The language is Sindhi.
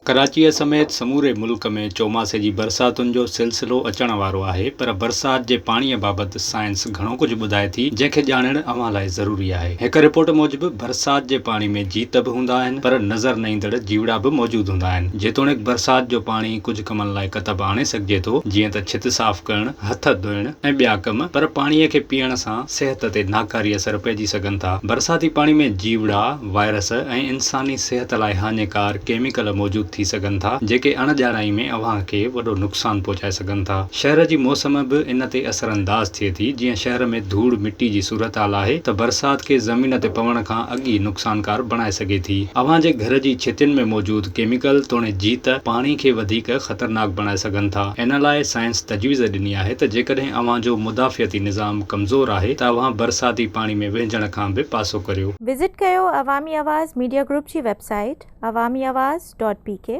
ڪراچيء سميت سموري ملڪ ۾ چوماسي جي برساتن جو سلسلو اچڻ وارو آهي پر برسات جي پاڻيء بابت سائنس گهڻو ڪجهه ٻڌائي ٿي جنهن کي ڄاڻڻ اوهان لاء ضروري آهي. هڪ رپورٽ موجب برسات جي پاڻي ۾ جيت به هوندا آهن پر نظر نه ايندڙ جيوڙا به موجود هوندا آهن. جيتوڻيڪ برسات جو پاڻي ڪجهه ڪمن لاء ڪتب آڻي سگهجي ٿو جيئن ته ڇت صاف ڪرڻ، هٿ ڌوئڻ ۽ ٻيا ڪم پر پاڻيء کي پيئڻ سان صحت تي ناڪاري اثر پئجي سگهن ٿا. برساتي پاڻي ۾ جيوڙا، وائرس ۽ انساني صحت لاء هاڃيڪار ڪيميڪل موجود ٿي سگهن ٿا، جيڪي اڻ ڄاڻائي ۾ اوهان کي وڏو نقصان پهچائي سگهن ٿا. شهر جي موسم به ان تي اثرانداز ٿئي ٿي، جيئن شهر ۾ ڌوڙ مٽي جي صورتحال آهي ته برسات کي زمين تي پوڻ کان اڳ ئي نقصانڪار بڻائي سگهي ٿي. اوهان جي گهر جي ڇتين ۾ موجود ڪيميڪل توڻي جيت پاڻي کي وڌيڪ خطرناڪ بڻائي سگهن ٿا. ان لاء سائنس تجويز ڏني آهي ته جيڪڏهن اوهان جو مدافعتي نظام ڪمزور آهي ته اوهان برساتي پاڻي ۾ وهنجڻ کان به پاسو ڪريو. وزٽ ڪيو عوامي آواز ميڊيا گروپ جي website Awami Awaz dot P K.